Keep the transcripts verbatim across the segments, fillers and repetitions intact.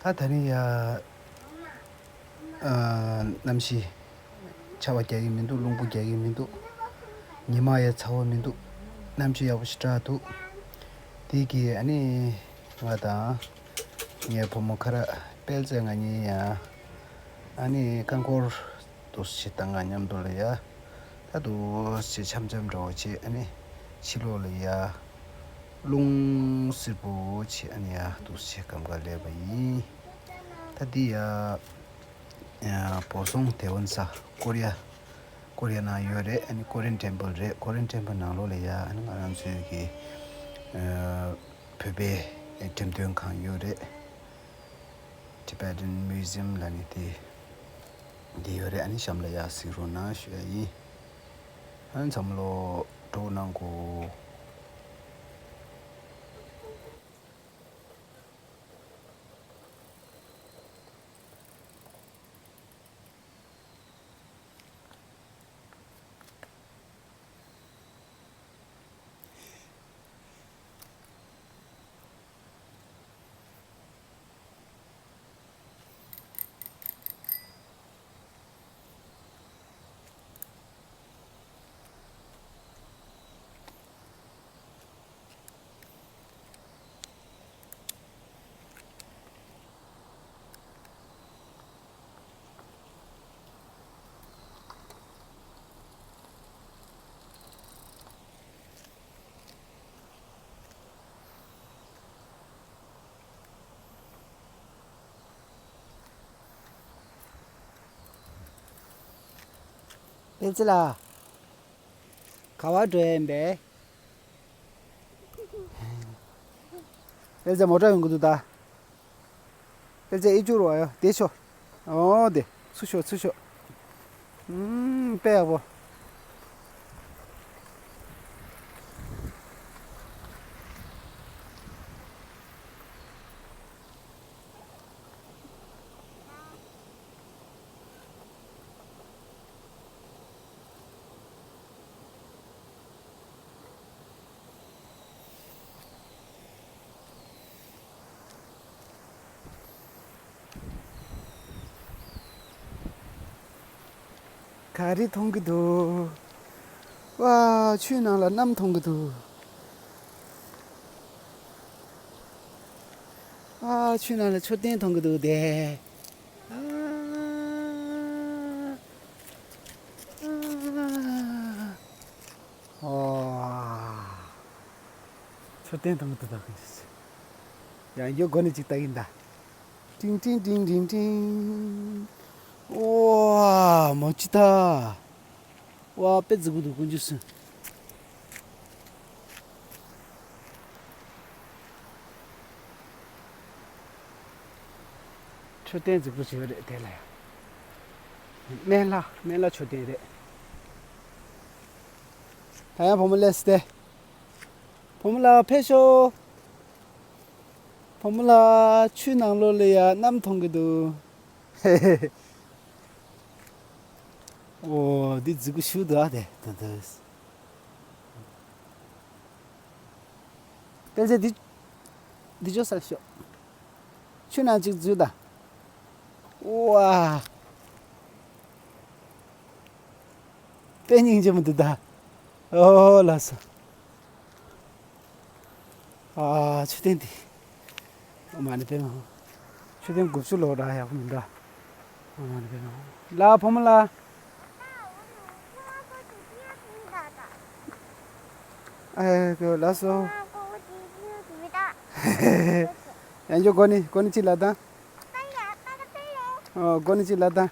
ད་ད་ནི་ཡ། ཨ། གནམ་གཤིས་ཆར་པ་རྒྱག་གི་མི་འདུག་རླུང་བུ་རྒྱག་གི་མི་འདུག་ཉི་མ་ཡ་ཚ་བ་མི་འདུག་གནམ་གཤིས་ཡག་པོ་ཞེ་དྲག་འདུག་དེ་གི་ཨ་ནི་ང་དང་ངའི་བུ་མོ་ཁ་ར་དཔལ་བརྩེ་ང་གཉིས་ཡ་ཨ་ནི་རྐང་འཁོར་འདུག་སེ་བཏང་ང་མཉམ་དུ་ལ་ཡ། ད་འདུག་སེ་འཆམ་འཆམ་འདྲ་བོ་བྱས་ཨ་ནི་ཕྱི་ལོགས་ལ་ཡ། རླུང་བསིལ་པོ་བྱས་ཨ་ནི་ཡ་འདུག་སེ་སྐམ་ག་སླེབས་པ་ཡིན། ད་འདི་ཡ། ཨ། བོད་སོང་དེ་ཝན་ས་ཀོ་རི་ཡ། ཀོ་རི་ཡ་ནང་ཡོད་རེད། ཨ་ནི་ཀོ་རི་ཡན་ཊེམ་པལ་རེད། ཀོ་རི་ཡན་ཊེམ་པལ་ནང་ལོགས་ལ་ཡ་ཨ་ནི་ང་རང་ཚོའི་གི་ཨ། བོད་པའི་འགྲེམས་སྟོན་ཁང་ཡོད་རེད། Tibetan Museum ལ་ནི་དེ་འདི་ཡོད་རེད། ཨ་ནི་གཤམ་ལ་ཡ་གཟིགས་རོགས་གནང་ཞུ་ཡ་ཡིན། ཨ་ནི་འཛམ་གླིང་འགྲོ་གནང་གོ། དཔལ་ཆེ་ལགས། ག་བར་འགྲོ་ཡ་ཡིན་པས། དཔལ་ཆེ་མོ་ཊ་ཡོང་གི་འདུག་ད། དཔེ་ཆ་ཨེ་བཅུག་རོགས་ཡོ་དེ་ཤོ། ཨོ་དེ་ཚུར་ཤོ་ཚུར་ཤོ། ཨུམ་དཔེ་ཡག་པོ། ག་རེ་མཐོང་གི་འདུག་ཝ། ཆུའི་ནང་ལ་གནམ་མཐོང་གི་འདུག་ཨ། ཆུའི་ནང་ལ་མཆོད་རྟེན་མཐོང་གི་འདུག་དེ། ཨ། ཨ། ཨོ། མཆོད་རྟེན་དང་མི་དེ་དག་གི་ཡང་རྒྱུ་སྒོ་ནས་ཅིག་ལྟ་གིན་ད། ཏིང་ཏིང་ཏིང་ཏིང་ཏིང་། ཨོ། མོ་ཅི་ད། ཝ་དཔེ་རྫིག་པོ་འདུག་ཀུན་རྒྱུ་སུ། མཆོད་རྟེན་རྫིག་པོ་ཞིག་རེད་དེ་ལ་ཡ། སྨན་བླ་སྨན་བླ་མཆོད་རྟེན་རེད། ད་ཡང་བུ་མོ་སླེབས་སྟེ། བུ་མོ་ལགས་ཕེབས་ཤོག་བུ་མོ་ལགས་ཆུའི་ནང་ལོགས་ལ་ཡ་གནམ་མཐོང་གི་འདུག་ཧེ་ཧེ། ཨོ་འདི་རྫིག་པོ་ཞིག་འདུག་ཨ་དེ་ད་ད། དཔེ་ཆ་འདི་འདི་ཅོག་ས་ཤོག་ཆུ་ནང་ཅིག་འཛུལ་དང་། ཝ། དཔེ་སྙིང་རྗེ་མོ་འདུག་ད། ཨོ་ལགས་སོ། ཨ། མཆོད་རྟེན་འདི། ཨ་མ་ནི་དཔེ་མ། མཆོད་རྟེན་དགུ་བཅུ་ལོ་ར་ཡག་པོ་མི་འདུག་ཨ་མ་ནི་དཔེ་མ། ལ་བུ་མོ་ལ། ཨེ་ལགས་སོ། ཡང་ཅོ་གོ་ནི་གོ་ནི་ཅི་ལ་དང་། ཨོ་གོ་ནི་ཅི་ལ་དང་།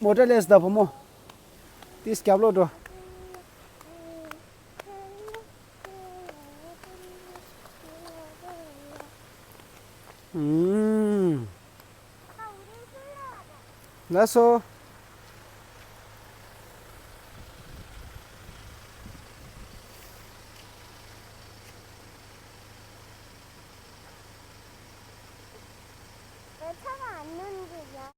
མོ་ཊ་སླེབས་སོང་ད་བུ་མོ། དེ་རྒྱབ་ལོགས་འགྲོ། ཨུམ། ལགས་སོ།